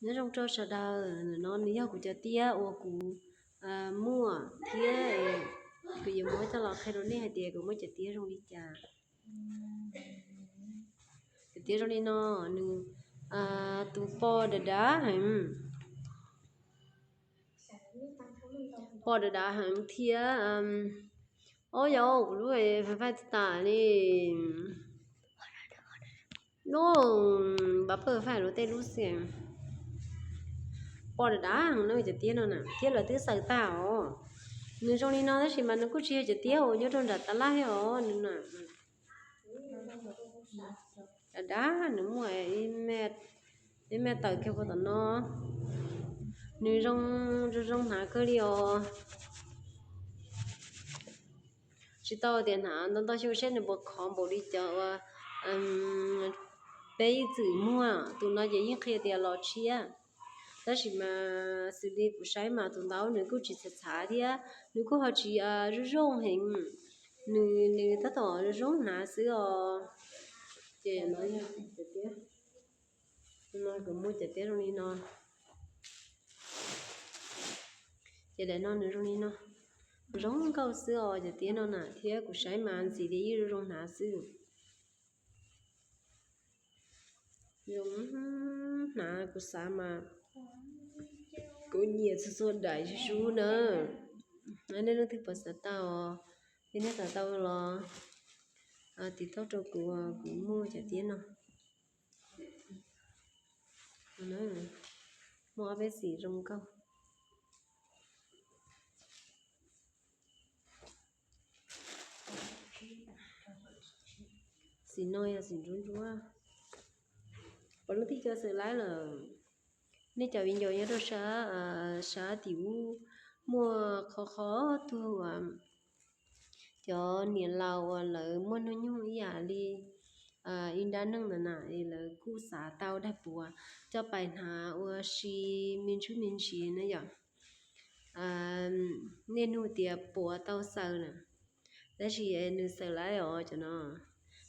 Nyob zoo rau sawv daws, no nws yog kuv cov tiab uas kuv muaj thiab kuv yuav muab coj los qhia rau nej hais tias kuv muaj cov tiab zoo li cas. Cov tiab zoo li no, nws tus pos dav dav heev, pos dav dav heev thiab. Ob yog kuv lub fais tas li, lub npab pawg fais lub tej lub xia, pos dav dav heev no cov tiab no na, thiab lawv twb xaws tag os. Nws zoo li no tab sis mas nws kuj tsis yog cov tiab uas nyob rau nram tab laj thiab os, nws na dav dav, nws muaj ib me tawm kiag puag tom no, nws zoo zoo zoo hnav kawg li os. Tsis tau tias hnav ntau ntau xyoo seb nws puas khov npaum li cov uas peb ib txwm muag. Tus no ces yeej qhia tias los tshiab, tab sis mas xws li kuv saib mas tus ntawd nws kuj tsis txhav txhav thiab nws kuj ho tsis zoo zoo heev, nws nws tab tom zoo zoo hnav xwb os. Ces no yog cov tiab, no kuv muaj cov tiab zoo li no. Ces daim no nws zoo li no, zoo nkauj xwb os cov tiab no na, thiab kuv saib mas ntxim li yeej zoo zoo hnav xwb. Zoo hnav, kuv xav mas kuv nyiam txhua txhua daim zuj zus na. Nej leej twg puas xav tau, nej xav tau los tiv tauj rau kuv, kuv muaj cov tiab no. Muaj ob peb xim zoo nkauj. Xim no yog xim ntsuab ntsuab. Puas leej twg xav laib lawm, nej cov viv ncaus nyob rau sab, sab tim ub muaj qhov qhov twg uas cov niam laus uas lawv muaj hnub nyoog ib yam li ib nrab neej ntawd na, es lawv kuj xav tau daim puav coj pais hnav ua si me ntsuj me ntsis na yom. Nej nug tias puav tau xaws na, tab sis nws xaws laib os cov no.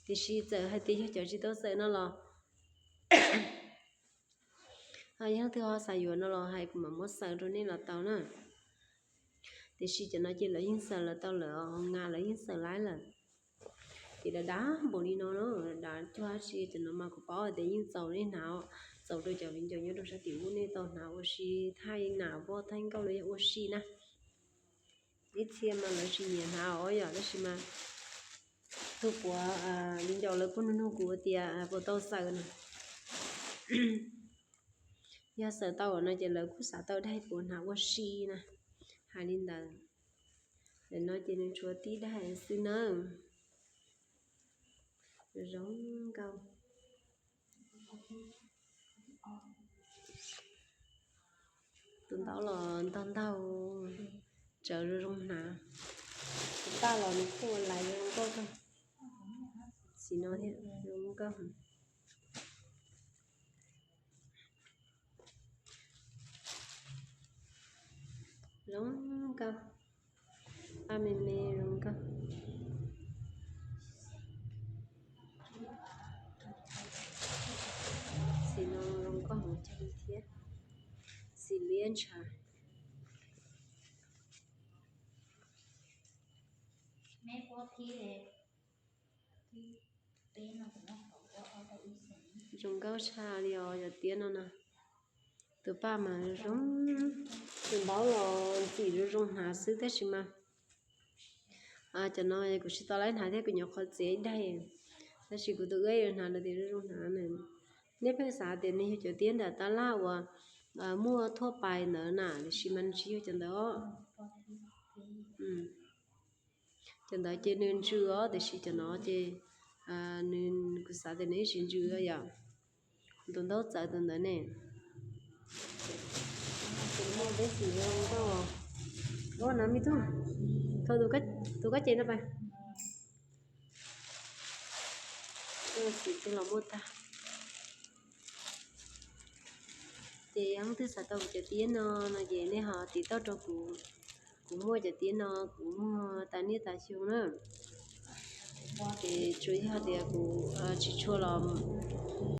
Tiam sis txawm hais tias yog cov tsis tau xaws no los yog leej twg ho xav yuav no los hais kuv mam muab xaws rau nej los tau na. Tiam sis cov no ces lawv yeej xaws lawm tau lawm, nqa lawv yeej xaws laib lawm. Ces dav dav npaum li no, dav cuag dab tsi. Cov no mas kuv paub tias yeej txaus nej hnav, txaus rau cov viv ncaus nyob rau sab tim ub nej tau hnav ua si, thaij nas voj thaij nkauj los yog ua si na. Ib txhia mas lawv tsis nyiam hnav os yom, tab sis mas tus puav viv ncaus lawv kuj nug nug kuv tias puas tau xaws na. Yog xaws tau no ces lawv kuj xav tau daim puav hnav ua si na. Hais li ntawd, ntawm no ces nws tshuav tib daim xwb na. Zoo nkauj. Tus ntawd los ntog ntaug, tsawv zoo zoo hnav. Tus paj los nws kuj lais zoo nkauj kawg. Xim no thiab zoo nkauj. Zoo nkauj, paj me me zoo nkauj. Xim no zoo nkauj heev thiab, xim liab ntshav. Zoo nkauj tshaj li os cov tiab no na. Tus paj mas zoo, tus ntaub los ntxim zoo zoo hnav xwb tab sis mas cov no kuv tsis tau laib hnav thiab kuv nyuam qhuav txiav ib daim, tab sis kuv tus wb yuav hnav lawv tias zoo zoo hnav na. Nej pheej xav tias nws yog cov tiab nram tab laj uas muaj thuaj pais ntawd na, tiam sis mas nws tsis yog cov ntawd os. Cov ntawd ces nws ntsws os, tiam sis cov no ces nws, kuv xav tias nws ib tsis ntsws yom. Tus ntaub txawv tus ntawd ne. Tus no peb xim zoo nkauj. Ua no me tub, thau tus koj ces no pas. Xim twg los muaj tag. Ces yog leej twg xav tau kuv cov tiab no no ces nej ho tiv tauj rau kuv. Kuv muaj cov tiab no kuv muag tas niaj tas xyoo na. Ces tsuas yog tias kuv tsis tshua los